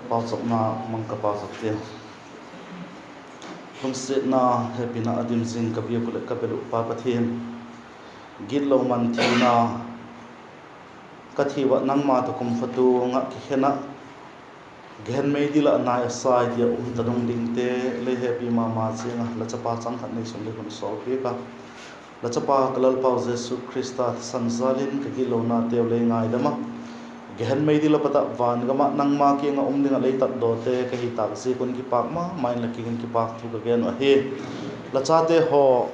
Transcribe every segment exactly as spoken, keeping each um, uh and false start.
Pauchapna mang ka pauchap te. Lungsiatna, hepina a dim zing ka biak uh leh ka bel uh Pa Pathian, gitlo man thina, ka thi ua nangma tawh kumtuang ah kikhen ah, gehen meidil ah nai a sai ti ah um ta dungdingte lei hepi ma ma ziang a, la chapa chang khat neisun lei hun sawlpiak a, la chapa ka Lalpau Jesu Khrista thisan jal in ka gitlonateu lei ngaidam a, gehen meidil ah pat ah van gam ah nangma kiang ah um ding ah lei tatdawte ka hi tâk ziak un kipâk ma ma in la kiang in kipâk thu ka gen uh ahi. La chate haw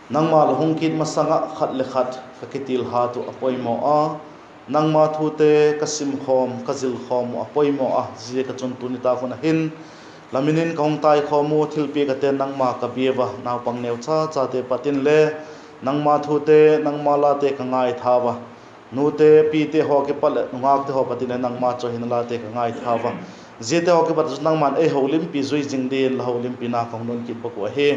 nangma la hung kit masang ah khat le khat ka kitilhat uh a poimaw a, nangma thute ka simkhawm ka zilkhawm uh a poimaw a, zia ka chun tuni tâk hun ah hin la min in ka hung taikhawm u, thilpiak a ten nangma ka bia ua, naupang neucha chate pat in le nangma thute nangma late ka ngaitha ua, nute pite haw kipat leh nungâkte haw pat in le nangma chawihoina late ka ngaitha ua, ziate haw kipat chu nangma'n ei holimpi zui zing dingin la holimpina ka hung don kit bak uh ahi.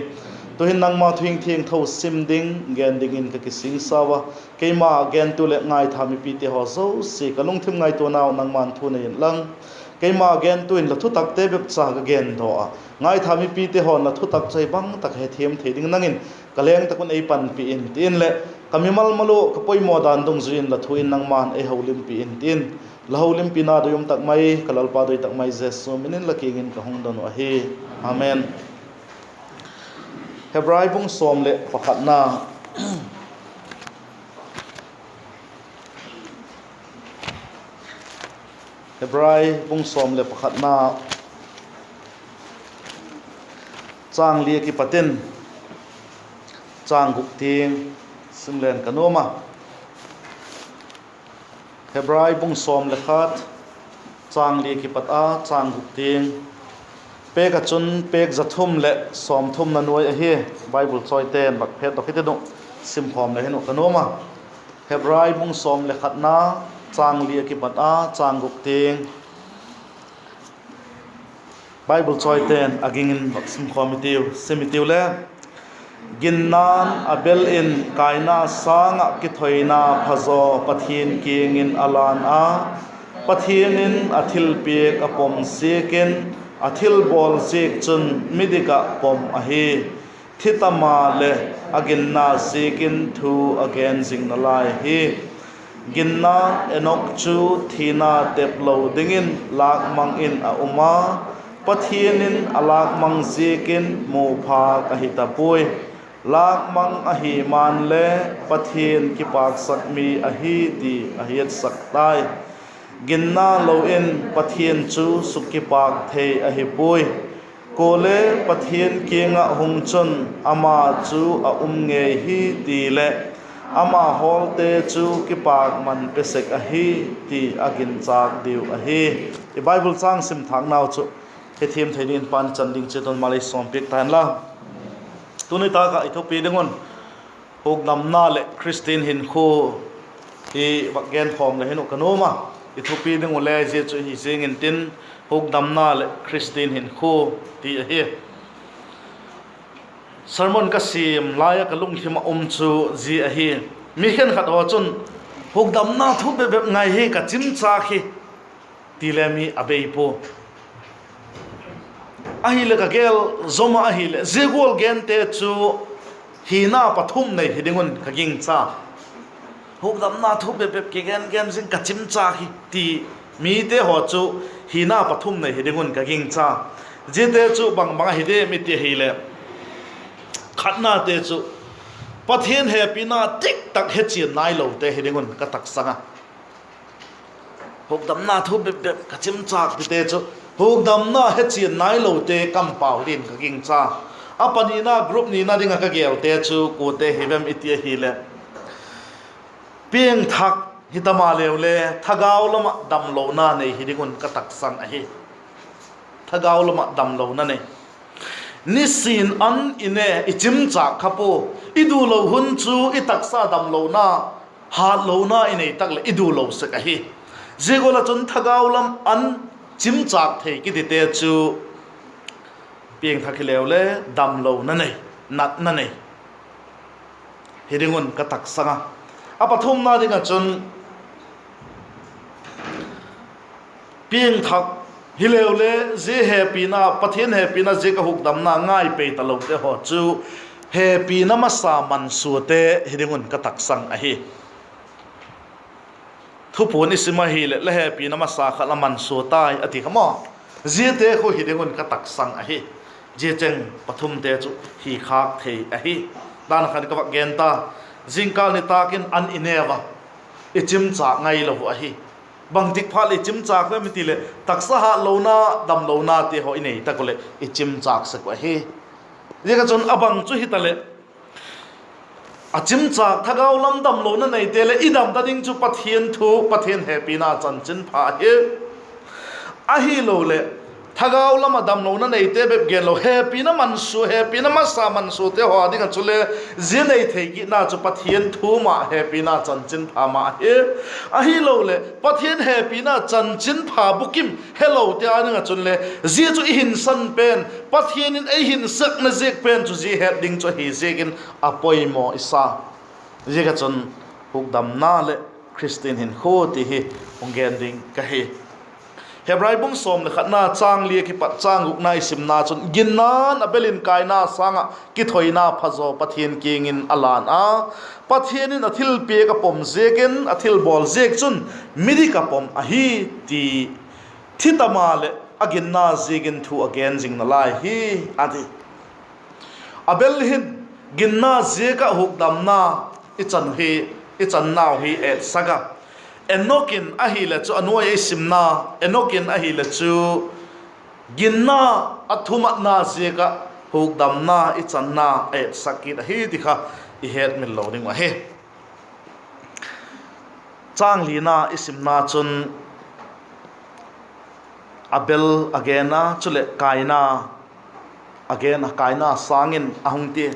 Tu'hin nangma thu hing thiangtho sim ding gen dingin ka kisingsa ua, keima gentu leh ngaitha mipite haw zosia ka lungthim ngaituanau nangma'n thu nei inlang, keima gentu in la thutakte bep cha ka gendaw a, ngaitha mipite haw'n la thutak chu ahi bang tak hethiam thei ding nang in ka leng tak un ei panpi in ti in leh, ka mimal mal uh ka poimaw dan dungzui in la thu in nangma'n ei holimpi in ti in, la holimpina doi um tak mai ka Lalpa doi tak mai Jesu min in la kiang in ka hung don uh ahi. Amen. Hebrai bung sawm leh pakhatna, Hebrai bung sawm leh pakhatna, châng li a kipat in châng guk tiang sim leng ka nuam a. Hebrai bung sawm leh khat, châng li a kipat a châng guk tiang, pêk ah chun pêk za thum leh sawmthumna nuai ahi. Bible chawite'n vak phetdok hitiu, simkhawm le hin uh ka nuam a. Hebrai bung sawm leh khatna, châng li a kipat a châng guk tiang, Bible chawite'n a ging in vak simkhawm hitiu, sim hitiu le. Ginna'n Abel in Kaina sâng ah kithoina phazaw Pathian kiang in a lân a, Pathian in a thilpiak a pom ziak in, a thilbawl ziak chun midik ah pom ahi. Thi ta maleh, a ginna ziak in thu a gen zing nalai hi. Ginna'n Enok chu thina teplo dingin lâkmang in a um a, Pathian in a lâkmang ziak in mu phâk ahi ta puai. Lâkmang ahi man le Pathian kipâksak mi ahi ti a hiatsak tai. Ginna lo in Pathian chu sukipâk thei ahi puai. Kuale Pathian kiang ah hung chun ama chu a um ngei hi ti leh, ama hawlte chu kipâkman pe sek ahi ti a ginchâk diu ahi. I Bible châng sim thâknau chu hethiam thei dingin Pa'n chan ding chiat un malei sawmpiak ta inla. Tuni tâk ah i thupi ding un, hukdamna leh Khristian hinkhua hi vak genkhawm le hin uh ka nuam a. I thupi ding uh le zia chu hi zing intin, hukdamna leh Khristian hinkhua ti ahi. Sermon ka siam lai ah ka lungthim ah um chu zia ahi. Mi khenkhat haw chun, hukdamna thu bep bep ngai hi ka chimchâk hi, ti le mi a bei pua. Ahileh ka gel zom ah ahileh zia gual gente chu hina pathum nei hi ding un ka gingcha. Hukdamna thu bep bep kigen gen zing ka chimchâk hi ti mite haw chu hina pathum nei hi ding un ka gingcha. Ziate chu bang bang ahi diam i ti ahileh, khatnate chu Pathian hepina dik tak hechian nailote hi ding un ka taksang a. Hukdamna thu bep bep ka chimchâk tite chu hukdamna hechian nailote kampau hi dingin ka gingcha. A panina group nina ding ah ka gelte chu kuate hi vem i ti ahileh, piangthak hi ta maleu le thagau lam ah damlona nei hi ding un ka taksang ahi. Thagau lam ah damlona nei. Nisin an i ne i chimchâk kha pua, i dulo hun chu i taksa damlona, hâtlona i nei tak leh i dulo sek ahi. Zia gual ah chun thagau lam an chimchâk thei kitite chu piangthak hileu le damlona nei, natna nei hi ding un ka taksang a. A pathumna ding ah chun piangthak hileu le, zia hepina, Pathian hepina ziak a hukdamna ngai pei talote haw chu hepina masa mansuate hi ding un ka taksang ahi. Thupuan i sim ahileh, la hepina masa kha la mansua tai a ti kha maw. Ziate khu hi ding un ka taksang ahi. Zia cheng pathumte chu hi khâk thei ahi. Dan khan ka vak gen ta, zingkâl nitâk in an i neu a, i chimchâk ngailo uh ahi. Bangtik phat leh i chimchâk lem i ti leh, taksa hatlona, damlonate haw i nei tak uh leh i chimchâk sek uh ahi. Ziak ah chun a bang chu hitaleh, a chimchâk thagau lam damlona neite leh i dam ta ding chu Pathian thu, Pathian hepina chanchinpha ahi. Ahiloleh, thagau lam ah damlona neite bep genlo, hepina mansua, hepina masa mansuate haw ding ah chule, zia nei thei kitna chu Pathian thu ma, hepina chanchinpha ma ahi. Ahiloleh, Pathian hepina chanchinpha bukim helote â ding ah chunle, zia chu i hinsan pen, Pathian in ei hinsakna ziak pen chu zia het ding chu ahi ziakin a poimaw i sa. Ziak ah chun hukdamna leh Khristian hinkhua ti hi hung gen ding ka hi. Hebrai bung sawm leh khatna châng li ah kipat châng gukna i simna chun, ginna'n Abel in Kaina sâng ah kithoina phazaw Pathian kiang in a lan a, Pathian in a thilpiak a pom ziakin, a thilbawl ziak chun midik a pom ahi, ti thi ta maleh a ginna ziakin thu a gen zing nalai hi, a ti. Abel hin ginna ziak ah hukdamna i chan hi, i channau hi etsak a, Enok in ahile chu a nuai ei simna, Enok in ahile chu ginna a thumatna ziak ah hukdamna i channa a etsak kit ahi ti kha i hetmil lo ding uh ahi. Châng lina i simna chun Abel a gen a, chuleh Kaina a gen a, Kaina sâng in a hung ti.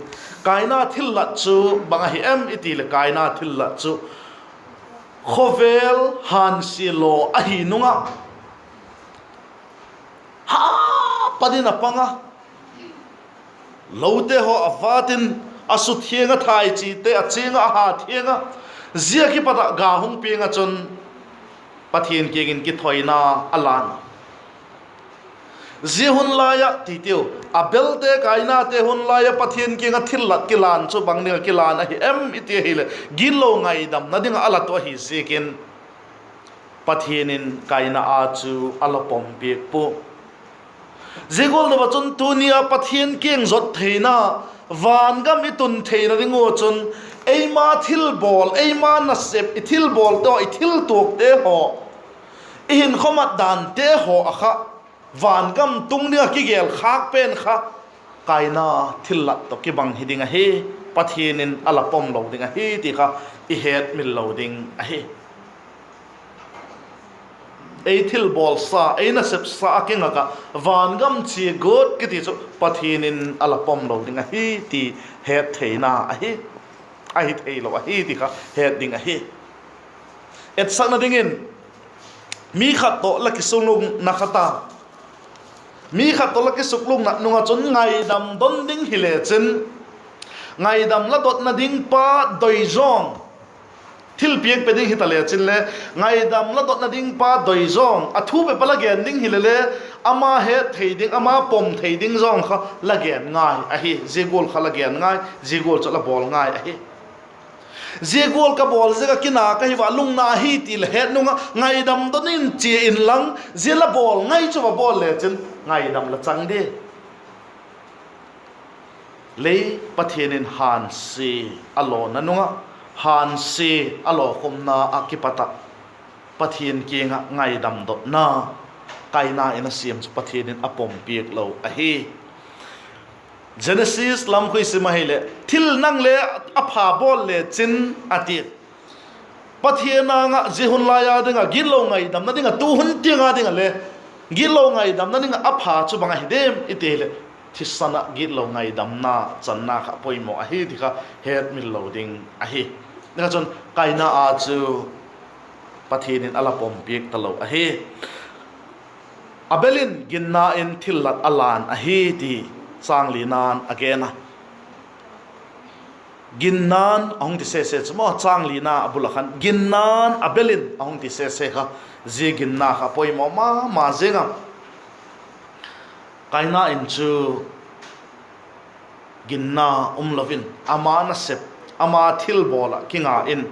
Kaina thillat chu bang ahi em i ti leh, Kaina thillat chu khawvel hânsia law ahi nung ah, ha, pan in a pang a, lote haw a vât in, a suthiang a, thaichite a chiang ah, a hathiang a, zia kipat ah ga hung piang ah chun Pathian kiang in kithoina a lan. Zia hun lai ah ti tiu, Abelte Kainate hun lai ah Pathian kiang ah thillat kilan chu bang ding ah kilan ahi em i ti ahileh, gitlo ngaidamna ding ah a lat uh ahi ziakin Pathian in Kaina â chu a la pom piak pua. Zia gual deu ah chun tuni a Pathian kiang zot theina, vangam i tun theina ding ua chun, eima thilbawl, eima nasep, i thilbawlte haw, i thiltuakte haw, i hinkhua mat dante haw ah kha, vangam tung ding ah kigel khâk pen kha Kaina thillat tawh kibang hi ding ahi, Pathian in a la pom lo ding ahi ti kha i hetmil lo ding ahi. Ei thilbawlsa, ei nasepsa a kingak ah vangam chia guat kiti chu Pathian in a la pom lo ding ahi ti het theina ahi, ahi theilo ahi ti kha het ding ahi. Etsakna dingin, mi khat tawh la kisuklungna khat a, mi khat tawh la kisuklungna nung ah chun ngaidam don ding hile chin, ngaidam la dotna ding pa doi zawng, thilpiak pe ding hita le chin le, ngaidam la dotna ding pa doi zawng, a thu bep a la gen ding hile le, ama het thei ding, ama pom thei ding zawng kha la gen ngai ahi. Zia gual kha la gen ngai, zia gual chu la bawl ngai ahi. Zia gual ka bawl ziak ah kina ka hi va, lungna hi ti la het nung ah ngaidam don in chia inlang, zia la bawl ngai chu va bawl le chin ngaidam la chang di. Lei Pathian in hânsia a lawna nung ah, hânsia a lawkhumna ah kipat ah Pathian kiang ah ngaidam dotna Kaina in a siam chu Pathian in a pom piak lo ahi. Genesis lam khu i sim ahileh, thil nang le a pha bawl le chin, a ti. Pathian âng ah zia hun lai a ding ah gitlo ngaidamna ding ah tu hun tiang a ding ah le gitlo ngaidamna ding ah a pha chu bang ahi diam i ti leh, thisan ah gitlo ngaidamna channa kha poimaw ahi ti kha hetmil lo ding ahi. Zia chun Kaina â chu Pathian in a la pom piak talo ahi. Abel in ginna in thillat a lan ahi ti châng lina'n a gen a. Ginna'n a hung ti sese chu maw, châng lina a bul ah khan, ginna'n Abel in a hung ti sese kha, zia ginna kha poimaw ma ma ziang a. Kaina in chu ginna um lo in ama nasep, ama thilbawl ah kinga in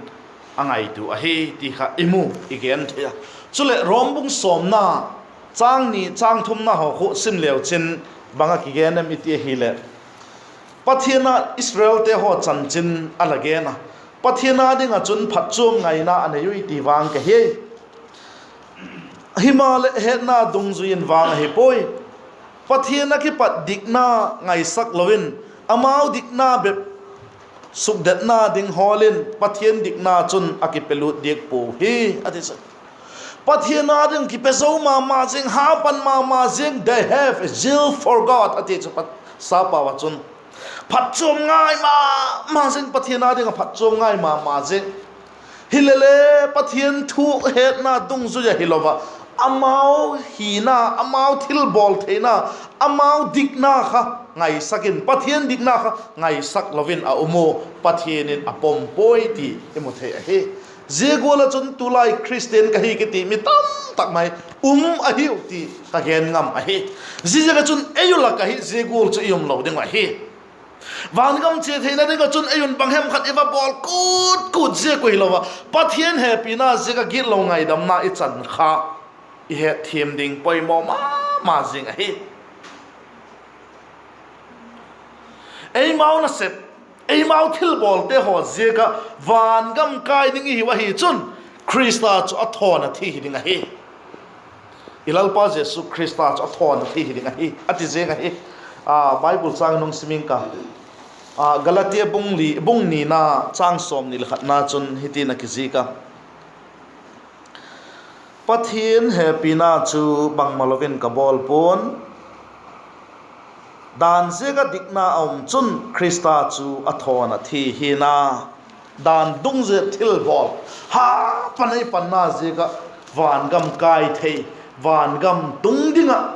a ngaitua ahi ti kha i mu, i gen thei a. Chuleh Rom bung sawmna, châng ni, châng thumna haw khu sim leu chin, bang a kigen em i ti ahileh, Pathian a Israelte haw chanchin a la gen a, Pathian â ding ah chun phatchuam ngaina a nei ui ti vang ka hi. Himaleh hetna dungzui in vang ahi puai. Pathian a kipat dikna ngaisak lo in, amau dikna bep sukdetna ding hawl in Pathian dikna chun a kipelut diak puau hi, a ti chu. Pathian â ding kipe zo ma ma ziang, hapan ma ma ziang, they have a zeal for God a ti chu, Sap pau ah chun. Phatchuam ngai ma ma ziang, Pathian â ding ah phatchuam ngai ma ma ziang. Hilele, Pathian thu hetna dungzui a hilo a, amau hina, amau thilbawl theina, amau dikna kha ngaisak in, Pathian dikna kha ngaisak lo in a um u, Pathian in a pom puai ti i mu thei ahi. Zia gual ah chun tulai Khristian ka hi kiti mi tamtak mai um ahiu ti ka gen ngam ahi. Ziaziak ah chun ei u lak ah hi zia gual chu i um lo ding uh ahi. Vangam chia theina ding ah chun ei un bang hem khat i va bawl kut kut ziak uh hilo a, Pathian hepina ziak ah gitlo ngaidamna i chan kha i hetthiam ding poimaw ma ma zing ahi. Eimau nasep, eimau thilbawlte haw ziak ah vangam kai ding i hiu ahi chun, Khrista chu a thawn a thi hi ding ahi. I Lalpa Jesu Khrista chu a thawn a thi hi ding ahi, a ti zing ahi. A, Bible châng nung sim ing ka. A, Galatia bung li, bung nina châng sawmni leh khatna chun hitin a kizik a: Pathian hepina chu bangmalo in ka bawl pua'n, dan ziak ah dikna a um chun Khrista chu a thawn a thi hi na. Dan dungzui thilbawl, hapan ei panna ziak ah vangam kai thei, vangam tung ding ah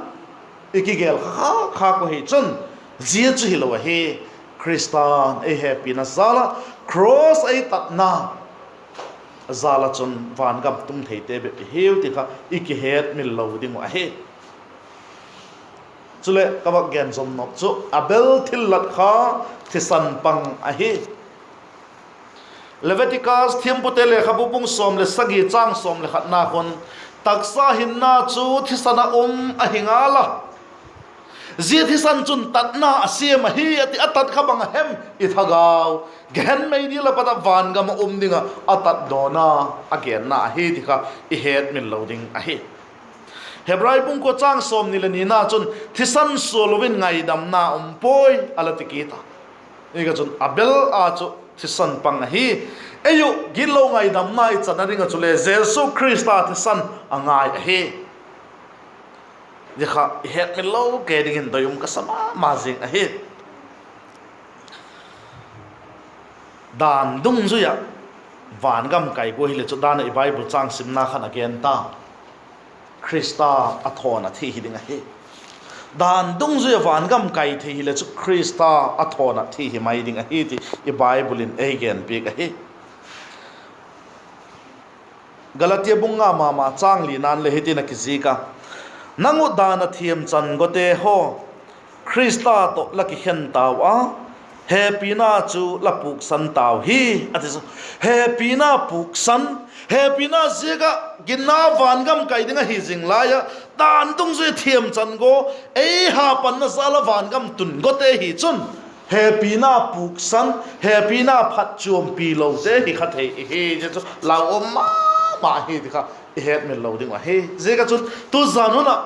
i kigel kha kha kha uh hi chun, zia chu hilo ahi. Khrista'n ei hepina jal ah, cross ei tatna jal ah chun vangam tung theite bep i hiu ti kha i kihetmil lo ding uh ahi. Chuleh ka vak gen zom nop chu Abel thillat kha thisan pang ahi. Leviticus, Thiampute lekhabu bung sawm leh sagi châng sawm leh khatna khun, taksa hinna chu thisan ah um ahi ngal a, zia thisan chun tatna a siam ahi a ti. A tat kha bang a hem? I thagau, gehen mei dil ah pat ah vangam ah um ding ah a tat dawn a, a genna ahi ti kha i hetmil lo ding ahi. Hebrai bung kua châng sawmni leh nina chun thisan sualo in ngaidamna um puai a la ti kit a. Zia kha chun Abel a chu thisan pang ahi. Ei uh gitlo ngaidamna i channa ding ah chule Jesu Khrista thisan a ngai ahi. Zia kha i hetmil lo kei dingin doi um ka sa ma ma zing ahi. Dan dungzui ah vangam kai gua hileh chu dan ah i Bible châng simna khan a gen ta, Khrista a thawn a thi hi ding ahi. Dan dungzui ah vangam kai thei hileh chu Khrista a thawn a thi hi mai ding ahi ti i Bible in ei genpiak ahi. Galatia bung nga ma ma châng lina'n le hitin a kizik a: Nang uh dan a thiamchan gawte haw, Khrista tawh la kikhen tau a, hepina chu la puksan tau hi, a ti chu. Hepina puksan, hepina ziak ah ginna vangam kai ding ahi zing lai ah, dan dungzui thiamchan gaw, ei hapanna jal ah vangam tun gawte hi chun, hepina puksan, hepina phatchuampi lote hi kha thei i hi, zia chu lau um ma ma hi ti kha i hetmil lo ding uh ahi. Ziak ah chun tuzan hun ah,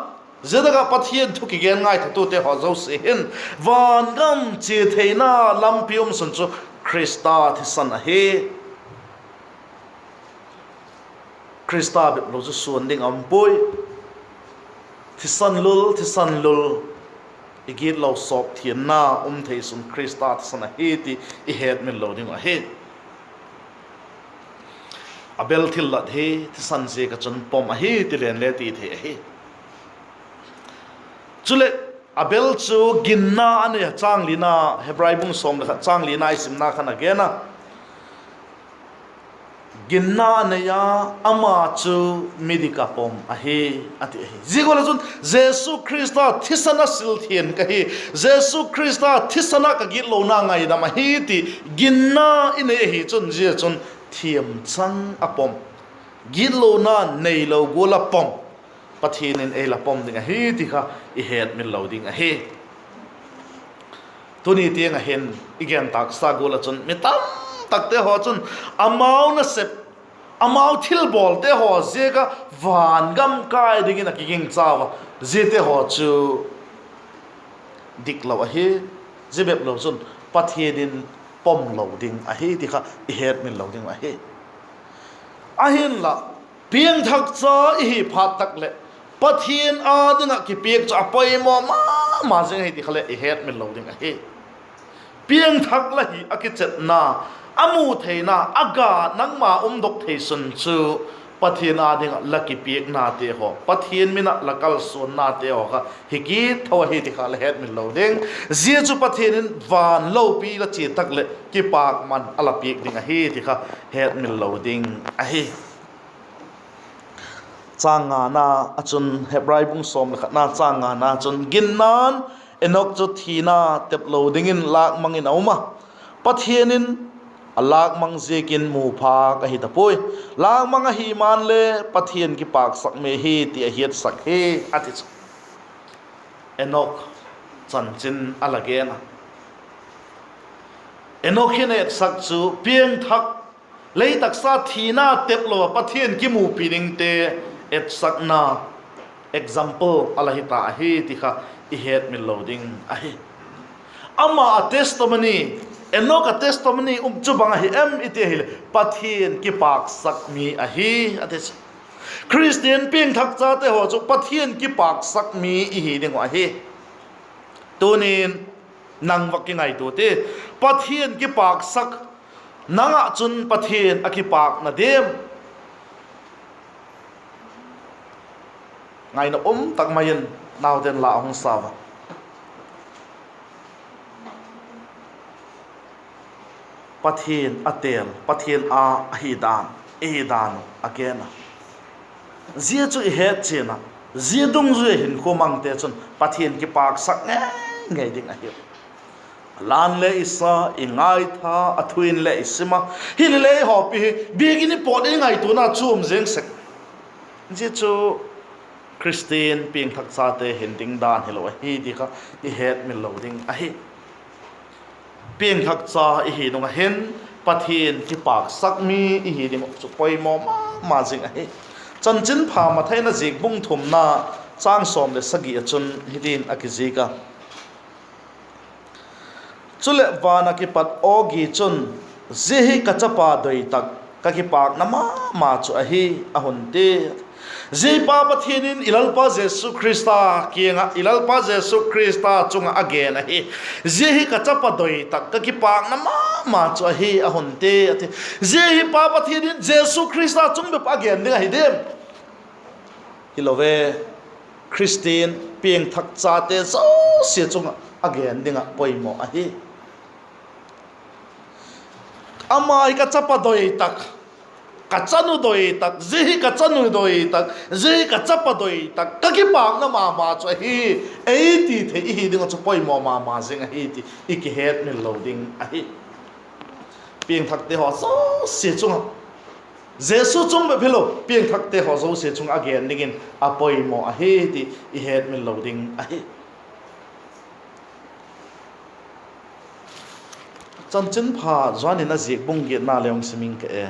zia tak ah Pathian thu kigen ngaithatute haw zosia hin, vangam chia theina lampi um sun chu Khrista thisan ahi. Khrista bep lo chu suan ding a um puai. Thisan lul, thisan lul, i gitlo sawp thianna um thei sun Khrista thisan ahi ti i hetmil lo ding uh ahi. Abel thillat hi thisan ziak ah chun pom ahi ti len le ti thei ahi. Chuleh, Abel chu ginna a nei a, châng lina, Hebrai bung sawm le khat châng lina i simna khan a gen a, ginna a nei a, ama chu midik ah pom ahi, a ti ahi. Zia gual ah chun Jesu Khrista thisan a sil thiang ka hi, Jesu Khrista thisan ah ka gitlona ngaidam ahi ti ginna i nei ahi chun zia chun thiamchang a pom, gitlona neilo gual ah pom Pathian in ei la pom ding ahi ti kha i hetmil lo ding ahi. Tuni tiang ah hin i gen tâksa gual ah chun mi tamtakte haw chun amau nasep, amau thilbawlte haw ziak ah van gam kai dingin a kigingcha ua, ziate haw chu diklo ahi. Zia bep lo chun Pathian in pom lo ding ahi ti kha i hetmil lo ding uh ahi. Ahinla, piangthak cha i hi phat tak leh Pathian â ding ah kipiak chu a poimaw ma ma zing ahi ti kha leh i hetmil lo ding ahi. Piangthak la hi a kichetna, a mu theina, a ga nangma umdok thei sun chu Pathian â ding ah la kipiaknate haw, Pathian min ah la kalsuannate haw kha hi kit tho ahi ti kha la hetmil lo ding. Zia chu Pathian in van lopi la chia tak leh kipakman a la piak ding ahi ti kha hetmil lo ding ahi. Châng ngana ah chun, Hebrai bung sawm le khatna châng ngana ah chun, ginna'n Enok chu thina teplo dingin lâkmang in a um a, Pathian in a lâkmang ziakin mu phâk ahi ta puai. Lâkmang ahi man le Pathian kipâksak mi hi ti a hiatsak hi, a ti chu. Enok chanchin a la gen a. Enok hin a etsak chu piangthak, lei taksa thina teplo ah Pathian kimupi dingte etsakna example a la hi ta ahi ti kha i hetmil lo ding ahi. Ama a testimony, Enok a testimony um chu bang ahi em i ti ahileh Pathian kipâksak mi ahi, a ti chu. Khristian piangthak chate haw chu Pathian kipâksak mi i hi ding uh ahi. Tunin nang va kingaitua ti, Pathian kipâksak nang ah chun Pathian a kipâkna diam? Ngaina um tak mai in nauten la a hung sa a. Pathian a têl, Pathian â ahi dan, i hi dan uh a gen a. Zia chu i hetchian ah, zia dungzui ah hinkhua mangte chun Pathian kipâksak ngei ngei ding ahiu. A la'n le i sa, i ngaitha, a thu in le i sim a, hileleh i hawpi hi biakin i pawt in i ngaituana chu um zing sek. Zia chu Khristian piangthak chate hin ding dan hilo ahi ti kha i hetmil lo ding ahi. Piangthak cha i hi nung ah hin Pathian kipâksak mi i hi ding uh chu poimaw ma ma zing ahi. Chanchinpha Mathai in a ziak bung thumna châng sawm leh sagi ah chun hitin a kizik a: Chuleh van ah kipat aw gi chun, Zia hi ka chapa doi tak, ka kipâkna ma ma chu ahi, a hun ti. Zia hi Pa Pathian in i Lalpa Jesu Khrista kiang ah, i Lalpa Jesu Khrista chung ah a gen ahi. Zia hi ka chapa doi tak, ka kipâkna ma ma chu ahi, a hun ti, a ti. Zia hi Pa Pathian in Jesu Khrista chung bep a gen ding ahi diam? Hilo ve, Khristian piangthak chate zosia chung ah a gen ding ah poimaw ahi. Ama hi ka chapa doi tak, ka chanu doi tak, zia hi ka chanu doi tak, zia hi ka chapa doi tak, ka kipâkna ma ma chu ahi, ei ti thei i hi ding uh chu poimaw ma ma zing ahi ti i kihetmil lo ding ahi. Piangthakte haw zosia chung ah, Jesu chung bep hilo, piangthakte haw zosia chung a gen dingin a poimaw ahi ti i hetmil lo ding ahi. Chanchinpha Johan in a ziak bung giatna le hung sim ing ka e.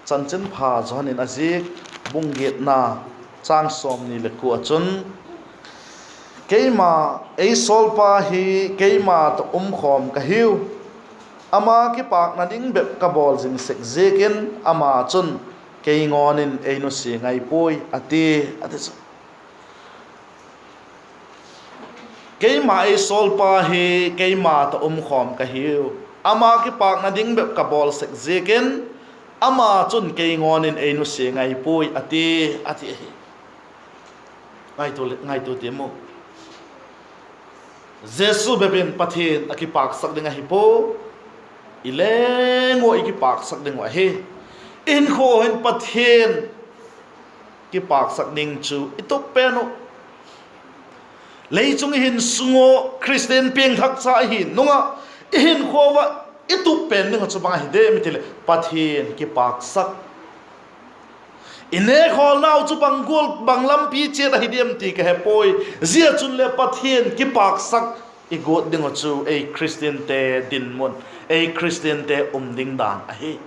Chanchinpha Johan in a ziak bung giatna châng sawmni leh kua ah chun, Keima, ei sawlpa hi keima tawh um khawm ka hiu. Ama kipâkna ding bep ka bawl zing sek ziakin ama chun kei ngawn in ei nusia ngai puai, a ti, a ti chu. Keima ei sawlpa hi keima tawh um khawm ka hiu. Ama kipâkna ding bep ka bawl sek ziakin ama chun kei ngawn in ei nusia ngai puai, a ti, a ti ahi. Ngaitua, ngaitua ti mu. Jesu bep in Pathian a kipâksak ding ahi pua. I leng ua i kipâksak ding uh ahi. I hinkhua hin Pathian kipâksak ding chu i tup pen uh. Lei chung i hin sung ua Khristian piangthak cha i hi nung ah, i hinkhua ua i tup pen ding uh chu bang ahi diam i ti leh, Pathian kipâksak. I nêkhawlnau chu bang gual, bang lampi chiat ahi diam ti ka he puai. Zia chun le Pathian kipâksak i guat ding uh chu ei Khristiante dinmun, ei Khristiante um ding dan ahi.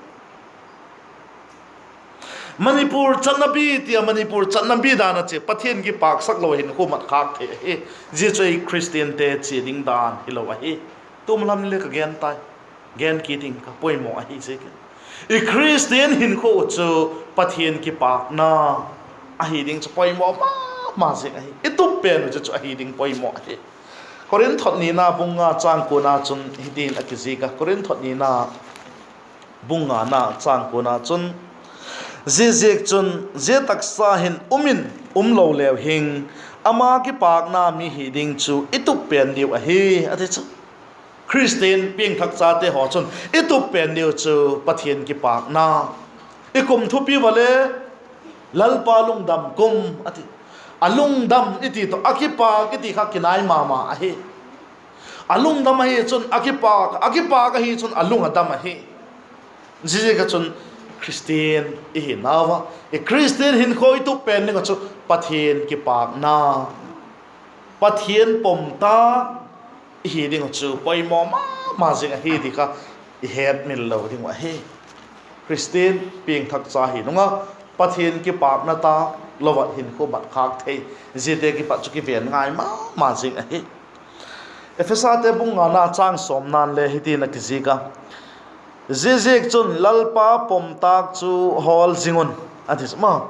Manipur chatnabi ti a, Manipur chatnabi dan a chia Pathian kipâksak lo hinkhua mat khâk thei ahi. Zia chu ei Khristiante chia ding dan hilo ahi. Tum lam ni le ka gen tai. Gen kit ing ka, poimaw ahi ziakin. I Khristian hinkhua uh chu Pathian kipâkna ahi ding chu poimaw ma ma zing ahi. I tup pen uh chu chu ahi ding poimaw ahi. Korinth thot nina bung nga châng kuana chun hitin a kizik a, Korinth thot nina bung ngana châng kuana chun, Ziaziakchun, zia taksa hin um in um lo leu hing, ama kipâkna mi hi ding chu i tup pen diu ahi, a ti chu. Khristian piangthak chate haw chun i tup pen diu chu Pathian kipâkna. I kum thupi ua le Lalpa lungdam kum a ti. A lungdam i ti tawh a kipâk i ti kha kinai ma ma ahi. A lungdam ahi chun a kipâk, a kipâk ahi chun a lung a dam ahi. Ziaziak ah chun Khristian i hinau a, i Khristian hinkhua i tup pen ding ah chu Pathian kipâkna, Pathian pom tâk i hi ding uh chu poimaw ma ma zing ahi ti kha i hetmil lo ding uh ahi. Khristian piangthak cha hi nung a, Pathian kipâkna tâk lo ah hinkhua mat khâk thei, ziate kipat chu kiven ngai ma ma zing ahi. Ephesate bung ngana châng sawmna'n le hitin a kizik a, Ziaziakchun Lalpa pom tâk chu hawl zing un, a ti ma.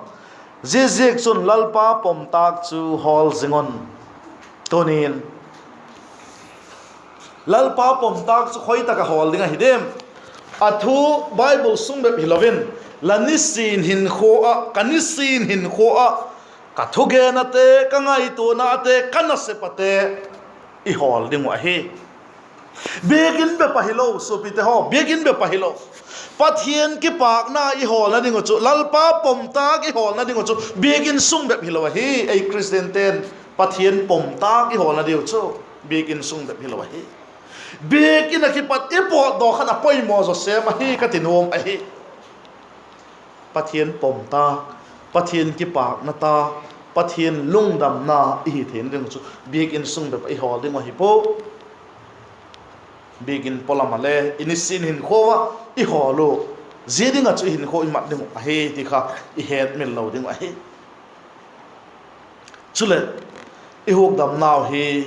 Ziaziakchun Lalpa pom tâk chu hawl zing un. Tuni'n Lalpa pom tâk chu khoi tak ah hawl ding ahi diam? A thu Bible sung bep hilo in, la nisin hinkhua ah, ka nisin hinkhua ah, ka thugenate, ka ngaituanate, ka nasepate i hawl ding uh ahi. Biakin bep ah hilo, suapite haw, biakin bep ah hilo. Pathian kipâkna i hawlna ding uh chu, Lalpa pom tâk i hawlna ding uh chu biakin sung bep hilo ahi. Ei Khristiante'n Pathian pom tâk i hawlna diu chu biakin sung bep hilo ahi. Biakin ah kipat i pawtdaw khan a poimaw zaw sêm ahi ka ti nuam ahi. Pathian pom tâk, Pathian kipâkna tâk, Pathian lungdamna i hi theina ding uh chu biakin sung bep ah i hawl ding uh ahi pua. Biakin pawlam ah le i nisin hinkhua ah i hawl uh, zia ding ah chu i hinkhua i mat ding uh ahi ti kha i hetmil lo ding uh ahi. Chuleh, i hukdamnau hi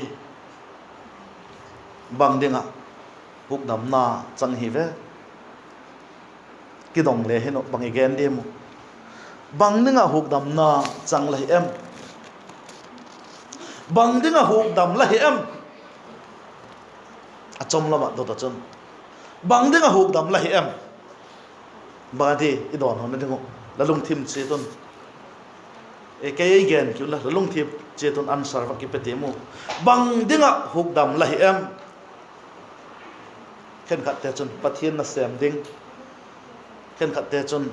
bang ding ah hukdamna chang hi ve? Kidong le hin uh, bang i gen diam uh? Bang ding ah hukdamna chang la hi em? Bang ding ah hukdam la hi em? A chom lam ah dot ah chun, bang ding ah hukdam la hi em? Bang a di i dawnhawna ding uh, la lungthim chiat un. E, kei ei gen kiu la, la lungthim chiat un answer va kipe tiam u. Bang ding ah hukdam la hi em? Khenkhatte chun Pathian nasêm ding, khenkhatte chun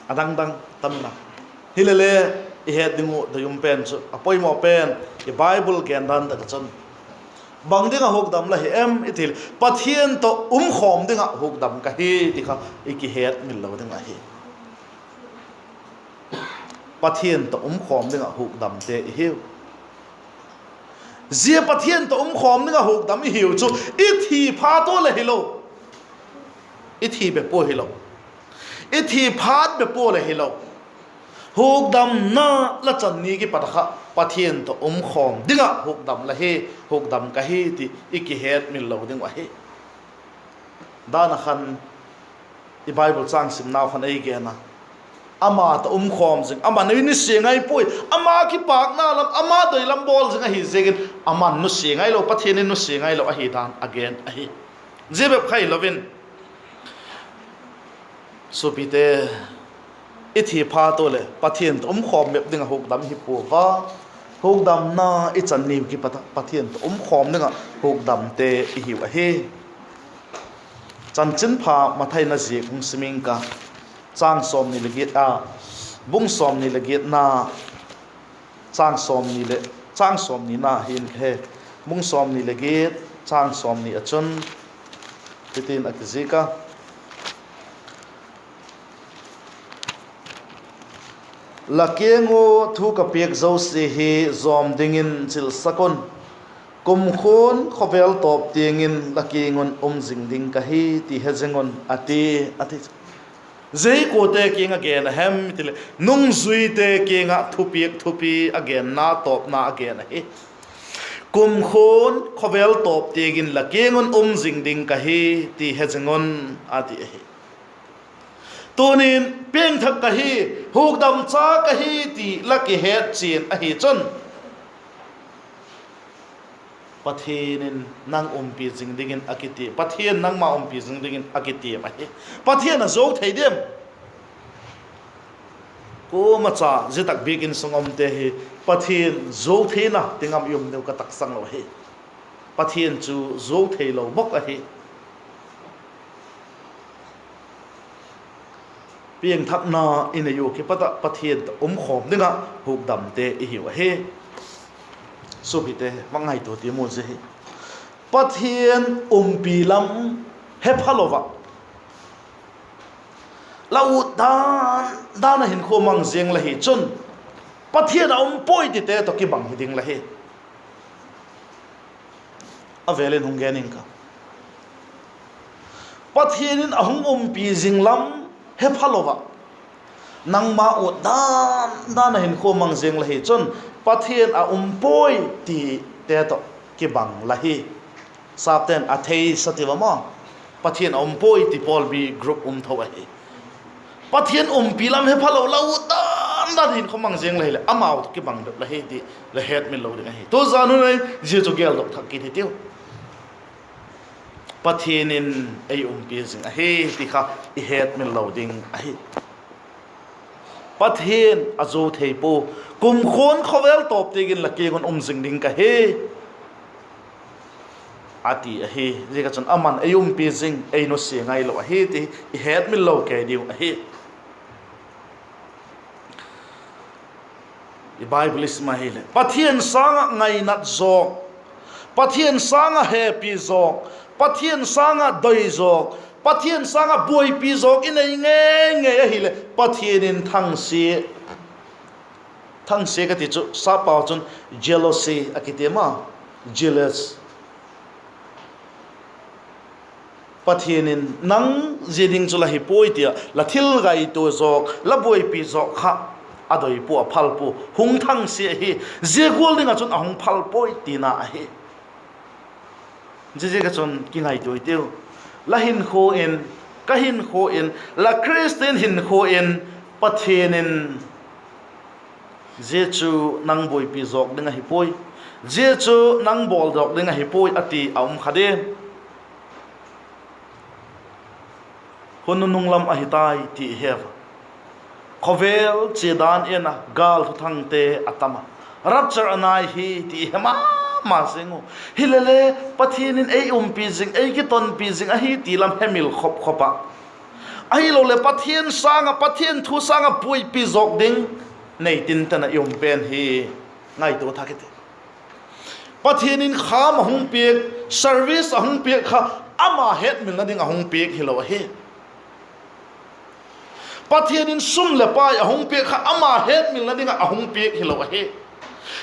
a dang dang tam na. Hilele, i het ding uh doi um pen chu a poimaw pen, i Bible gen dan tak ah chun, bang ding ah hukdam la hi em i ti leh, Pathian tawh um khawm ding ah hukdam ka hi ti kha i kihetmil lo ding ahi. Pathian tawh um khawm ding ah hukdamte i hiu. Zia Pathian tawh um khawm ding ah hukdam i hiu chu i thi phat ua leh hilo, i thi bep ua hilo, i thi phat bep ua leh hilo, hukdamna la chan ni kipat ah kha Pathian tawh um khawm ding ah hukdam la hi, hukdam ka hi ti i kihetmil lo ding uh ahi. Dan ah khan i Bible châng simnau khan ei gen a, ama tawh um khawm zing, ama'n ei nusia ngai puai, ama kipâkna lam, ama doi lam bawl zing ahi ziakin, ama'n nusia ngailo, Pathian in nusia ngailo ahi dan a gen ahi. Zia bep kha hilo in, suapite, i thi phat ua leh Pathian tawh um khawm bep ding ah hukdam hi pua a, Hukdamna i chan niu kipat ah Pathian tawh um khawm ding ah hukdamte i hiu ahi. Chanchinpha Mathai na ziak hung sim ing ka, châng sawmni leh giat a, bung sawmni leh giatna, châng sawmni leh, châng sawmnina hin ka he, bung sawmni leh giat, châng sawmni ah chun hitin a kizik a: La kiang ua thu ka piak zosia hi zawm dingin chilsak un; kumkhuan khawvel tawp tiang in la kiang un um zing ding ka hi ti he zing un, a ti, a ti. Zia hi kuate kiang a gen a hem i ti leh, nungzuite kiang ah thupiak thupi a genna, tawpna a gen ahi. Kumkhuan khawvel tawp tiang in la kiang un um zing ding ka hi ti he zing un, a ti ahi. Tuni'n piangthak ka hi, hukdamcha ka hi ti la kihet chian ahi chun, Pathian in nang umpi zing dingin a kiti, Pathian nangma umpi zing dingin a kitiam ahi. Pathian a zuau thei diam? Kuama cha zia tak biakin sung umte hi Pathian zuau theina ti ngam i um deu ka taksang lo ahi. Pathian chu zuau theilo bawk ahi. Piangthakna i nei ua kipat ah Pathian tawh um khawm ding ah hukdamte i hiu ahi. Suapite, va ngaitua tiam u, zia hi Pathian umpi lam he phalo ah, la ut dan dan a hinkhua mang ziang la hi chun, Pathian a um puai tite tawh kibang hi ding la hi. A vêl in hung gen ing ka, Pathian in a hung umpi zing lam he phalo ah, nangma ut dan dan a hinkhua mang ziang la hi chun, Pathian a um puai tite tawh kibang la hi. Sapte'n a thei sa ti va maw, Pathian a um puai ti pawlbi group um tho ahi. Pathian umpi lam he phalo, la ut dan dan hinkhua mang ziang la hileh amau tawh kibang bep la hi ti la hetmil lo ding ahi. Tu zan hun ah zia chu geldok thak kit hitiu. Pathian in ei umpi zing ahi ti kha i hetmil lo ding ahi. Pathian a zuau thei pua, kumkhuan khawvel tawp tiang in la kiang un um zing ding ka hi, a ti ahi. Ziak ah chun ama'n ei umpi zing, ei nusia ngailo ahi ti i hetmil lo kei diu ahi. I Bible i sim ahileh, Pathian sâng ah ngainat zawk, Pathian sâng ah hepi zawk, Pathian sâng ah doi zawk, Pathian sâng ah buaipi zawk i nei ngei ngei ahileh, Pathian in thangsia, thangsia ka ti chu sappau chun jealousy a kiti ma, jealous. Pathian in nang zia ding chu la hi puai ti ah la thil ngaitua zawk, la buaipi zawk kha a doi pua, a phal pua, hung thangsia ahi. Zia gual ding ah chun a hung phal puai tina ahi. Ziaziak ah chun kingaitua i tiu. La hinkhua in, ka hinkhua in, la Khristian hinkhua in, Pathian in zia chu nang buaipi zawk ding ahi puai, zia chu nang bawl zawk ding ahi puai a ti a um kha diam? Hun nunung lam ahi tai ti i he a, khawvel chia dan en a, gâl thuthangte a tam a, rapture a nai hi ti i he ma ma zing u. Hilele, Pathian in ei umpi zing, ei kitonpi zing ahi ti lam hemil khop khop ah, ahiloleh Pathian sâng ah, Pathian thu sâng ah buaipi zawk ding nei tinten ah i um pen hi ngaitua thak i ti. Pathian in kham a hung piak, service a hung piak kha ama hetmilna ding a hung piak hilo ahi. Pathian in sum leh pai a hung piak kha ama hetmilna ding ah a hung piak hilo ahi.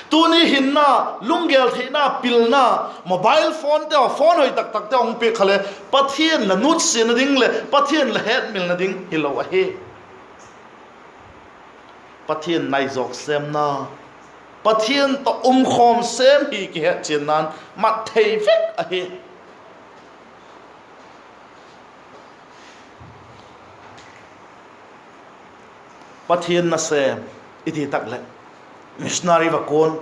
Tuni hinna, lunggel theina, pilna, mobile phone te, phone hoi tak takte a hung piak kha le Pathian la nutsiatna ding leh Pathian la hetmilna ding hilo ahi. Pathian nai zawk sêmna, Pathian tawh um khawm sêm hi kihetchianna'n mat thei vek ahi. Pathian nasêm i ti tak leh, missionary va kuan,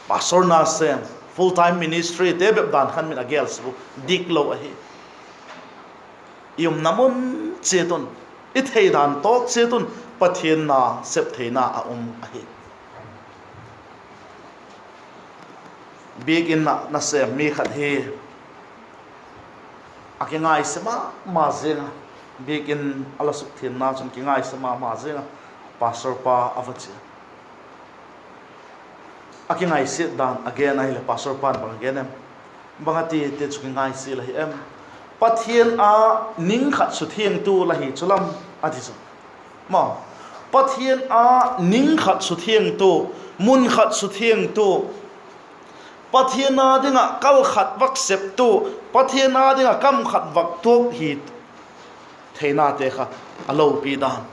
pastor nasêm, full time ministry te bep dan khan min a gel sek uh, diklo ahi. I umna mun chiat un, i theidan tawk chiat un Pathian na sep theina a um ahi. Biakin ah nasêm mi khat hi a kingaise ma ma ziang a, biakin a la sukthiamna chun kingaise ma ma ziang a, pastor pa a va chia. A kingaisiat dan a gen ahileh, pastor pa'n bang a gen em? Bang a ti ti chu kingaisiat la hi em? Pathian a ning khat suthiangtu la hi chu lam, a ti chu. Ma, Pathian a ning khat suthiangtu, mun khat suthiangtu, Pathian â ding ah kal khat vak septu, Pathian â ding ah kam khat vak tuak hi theinate kha a lopi dan.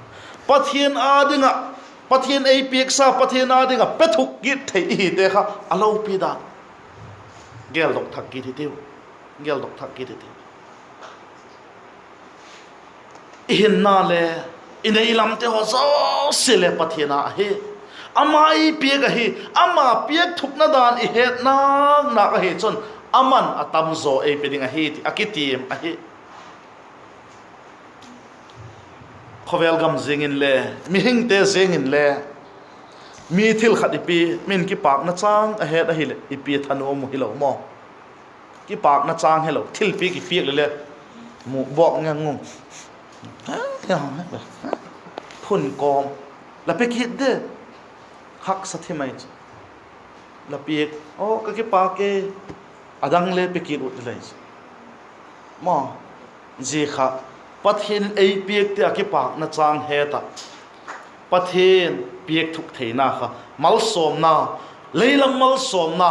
Pathian â ding ah, Pathian ei piaksa, Pathian â ding ah pethuk kit thei i hite kha a lopi dan. Geldok thak kit hitiu. Geldok thak kit hitiu. I hinna le i nei lamte haw zosia le Pathian â ahi. Ama ei piak ahi. Ama piak thukna dan i het nak nak ahi chun, ama'n a tam zaw ei pe ding ahi ti a kitiam ahi. Khawvel gam ziang inle, mihingte ziang inle, mi thil khat i pia, min kipâkna châng a het ahileh i pia thanuam u hilo maw? Kipâkna châng helo, thilpiak i piak le le, mu bawk ngang u, phun kawm, la pe kit de, haksa thim ai chu. La piak, aw, ka kipâk e, a dang le pe kit ut le chu. Maw, zia kha Pathian in ei piak ti a kipâkna châng het ah, Pathian piak thuk theina kha malsawmna, lei lam malsawmna,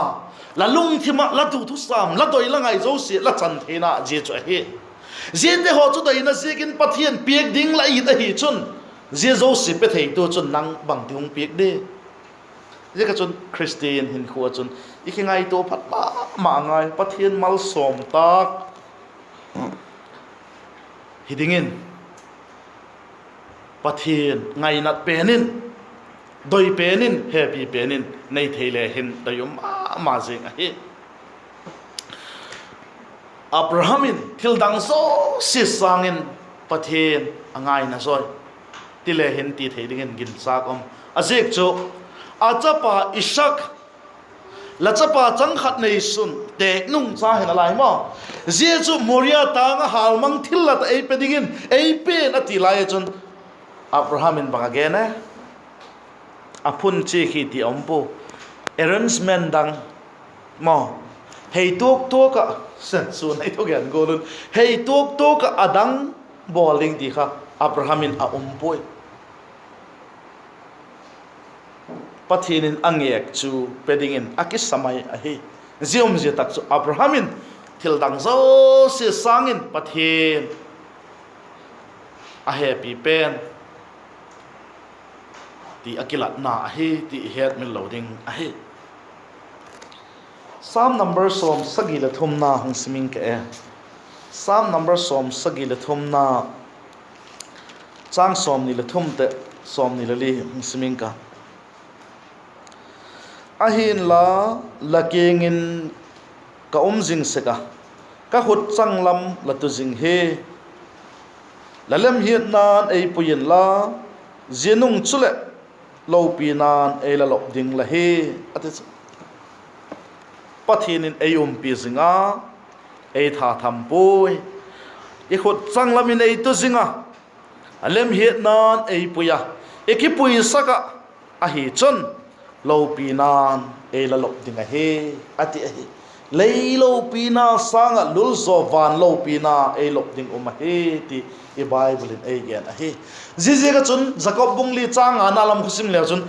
la lungthim ah la duthusam, la doi la ngai zosia la chan theina zia chu ahi. Ziate haw chu doina ziakin Pathian piak ding la it ahi chun, zia zosia pe theitu chun nang bangti hung piak di? Ziak ah chun Khristian hinkhua ah chun i kingaitua phat ma ma ngai, Pathian malsawm tâk hi dingin, Pathian ngainat pen in, doi pen in, hepi pen in nei thei le hin doi um ma ma zing ahi. Abraham in thil dang zosia sâng in Pathian a ngaina zawi ti le hin ti thei dingin ginchâk um. A ziak chu, a chapa Isak, la chapa chang khat neisun têk nung cha hi nalai maw, zia chu Moria tâng ah hâlmang thillat ah ei pe dingin ei pe'n a ti lai ah chun, Abraham in bang a gen e? A phun chia khi ti a um pua. Arrangement dang maw, hei tuak tuak ah, sen suan ei thugen gual un, hei tuak tuak ah a dang bawl ding ti kha Abraham in a um puai. Pathian in a ngêk chu pe dingin a kisa mai ahi. Zia um zia tak chu Abraham in thil dang zosia sâng in Pathian a hepi pen ti a kilatna ahi ti i hetmil lo ding ahi. Sam number sawmsagi leh thumna hung sim ing ka e. Sam number sawmsagi leh thumna, châng sawmni leh thum teh sawmni leh li hung sim ing ka. Ahi'nla, la kiang in ka um zing sek a, ka khut changlam la tu zing hi. La lemhiatna'n ei pui inla, zia nung chuleh lopina'n ei la lop ding la hi, a ti chu. Pathian in ei umpi zing a, ei thatham puai. I khut changlam in ei tu zing a, a lemhiatna'n ei pui a, i kipuisak ah, ahi chun lopina'n ei la lop ding ahi, a ti ahi. Lei lopina sâng ah lulzaw van lopina ei lop ding um ahi ti i Bible in ei gen ahi. Ziaziak ah chun Jakob bung li châng ngana lam kha sim leu chun,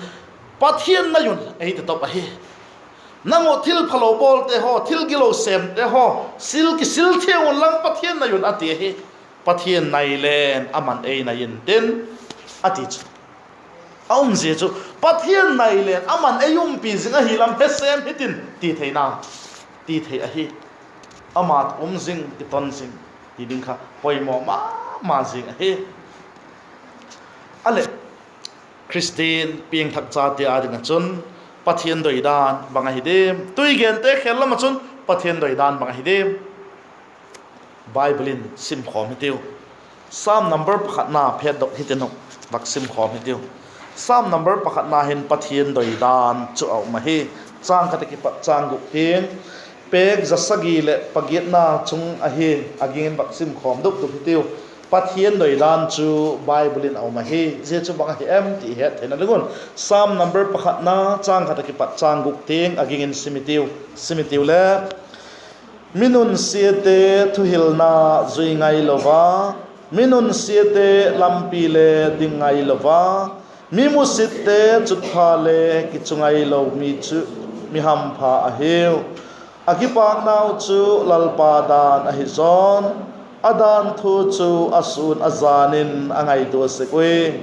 Pathian nai un ei ti top ahi. Nang uh thil phalo bawlte haw, thil gilo sêmte haw, sil kisil thiang unlang Pathian nai un a ti ahi. Pathian nai leng ama'n ei nai intin, a ti chu. A umzia chu, Pathian nai leng ama'n ei umpi zing ahi lam he sêm hitin ti theina, ti thei ahi. Ama um zing, kiton zing ti ding kha poimaw ma ma zing ahi. A leh, Khristian piangthak chate â ding ah chun Pathian doidan bang ahi diam? Tui gente khêl lam ah chun Pathian doidan bang ahi diam? Bible in simkhawm hitiu. Sam number pakhatna phetdok hitin uh, vak simkhawm hitiu. Sam number pakhatna hin Pathian doidan chu a um ahi. châng khat a kipat châng guk tiang, pêk za sagi leh pagiatna chung ahi, a ging in vak sim khawm dup dup hitiu. Pathian doidan chu Bible in a um ahi, zia chu bang ahi em ti het theina ding un, Sam number pakhatna châng khat a kipat châng guk tiang a ging in sim hitiu, sim hitiu le, Mi nunsiate thuhilna zui ngailo a, mi nunsiate lampi le ding ngailo a, mi musitte chutpha le kichu ngailo mi chu mi hampha ahiu. A kipâknau chu Lalpa dan ahi zawn, a danthu chu a sûn a jan in a ngaitua sek ui.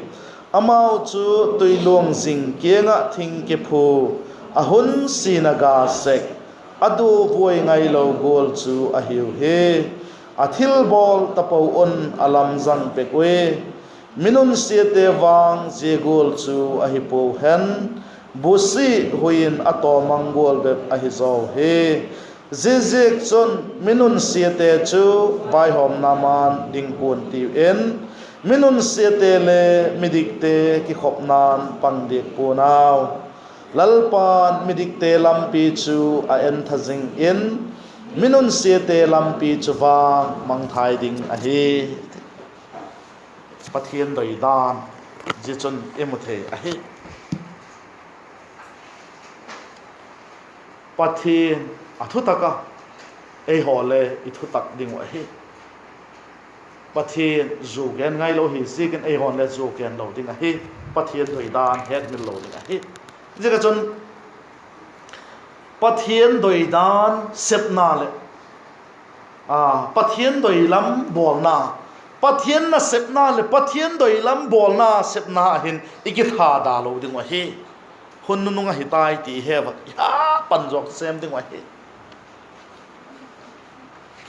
Amau chu tuiluang zing kiang ah thing kiphu, a hun sin a ga sek, a duavuai ngailo gual chu ahiu hi. A thilbawl tapo un a lamzang pek ui. Mi nunsiate vang zia gual chu ahi puau hen, busi hui in a tawmang gual bep ahi zaw hi. Ziaziakchun, mi nunsiate chu vaihawmna ma'n ding pua'n tiu in, mi nunsiate le midikte kikhopna'n pang diak pua'n au. Lalpa'n midikte lampi chu a entha zing in, mi nunsiate lampi chu vang mangthai ding ahi. Pathian doidan zia chun i mu thei ahi. Pathian a thutak a, eihaw le i thutak ding uh ahi. Pathian zuau gen ngailo hi ziakin eihaw'n le zuau gen lo ding ahi. Pathian doidan hetmil lo ding ahi. Ziak ah chun Pathian doidan sepna leh, a, Pathian doi lam bawlna, Pathian nasepna leh Pathian doi lam bawlna sepna ah hin i kithada lo ding uh ahi. Hun nunung ahi tai ti i he va, i ha pan zawk sêm ding uh ahi.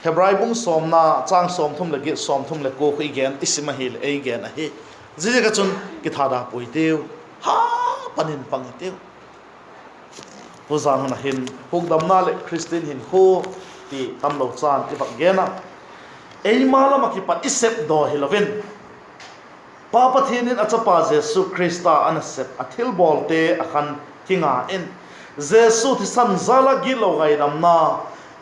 Hebrai bung sawmna, châng sawmthum leh giat, sawmthum leh kua khu i gen, i sim ahileh ei gen ahi. Ziaziak ah chun kithada puai tiu, ha pan in pang i tiu. Tuzan hun ah hin hukdamna leh Khristian hinkhua ti tamlo chan i vak gen a, eima lam ah kipat i sep daw hilo in, Pa Pathian in a chapa Jesu Khrista a nasep a thilbawlte a khan kinga in, Jesu thisan jal ah gitlo ngaidamna,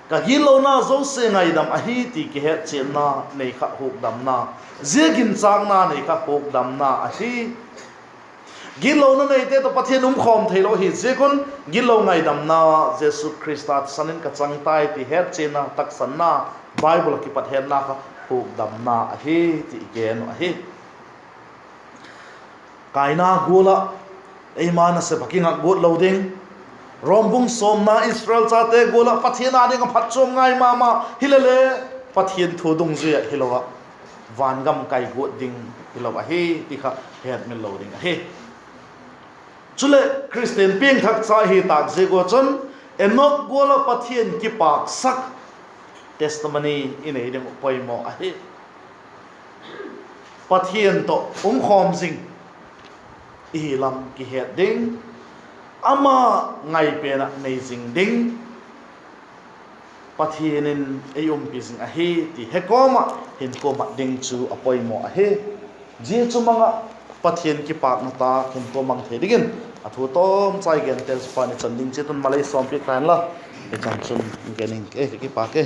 ka gitlona zosia ngaidam ahi ti kihetchianna nei kha hukdamna, zia ginchâkna nei kha hukdamna ahi. Gitlona neite tawh Pathian umkhawm theilo ahi ziak un, gitlo ngaidamna, Jesu Khrista thisan in ka chang tai ti hetchianna, taksanna, Bible ah kipat hetna kha hukdamna ahi ti i gen uh ahi. Kaina gual ah eima nasep ah kingak guat lo ding, Rom bung sawmna Israel chate gual ah Pathian â ding ah phatchuam ngai ma ma hile le, Pathian thu dungzui ah hilo ah, vangam kai guat ding hilo ahi ti kha hetmil lo ding ahi. Chuleh Khristian piangthak cha i hi tâk ziak ua chun, Enok gual ah Pathian kipâksak testimony i nei ding uh poimaw ahi. Pathian tawh umkhawm zing i hi lam kihet ding, ama ngaipen ah nei zing ding, Pathian in ei umpi zing ahi ti he kawm ah hinkhua mat ding chu a poimaw ahi. Zia chu mang ah Pathian kipâkna tak hinkhua mang thei dingin a thu tawmchai gente chu pan i chan ding chiat un malei sawmpiak ta inla, i chan chun gen ing ke, ka kipâk e.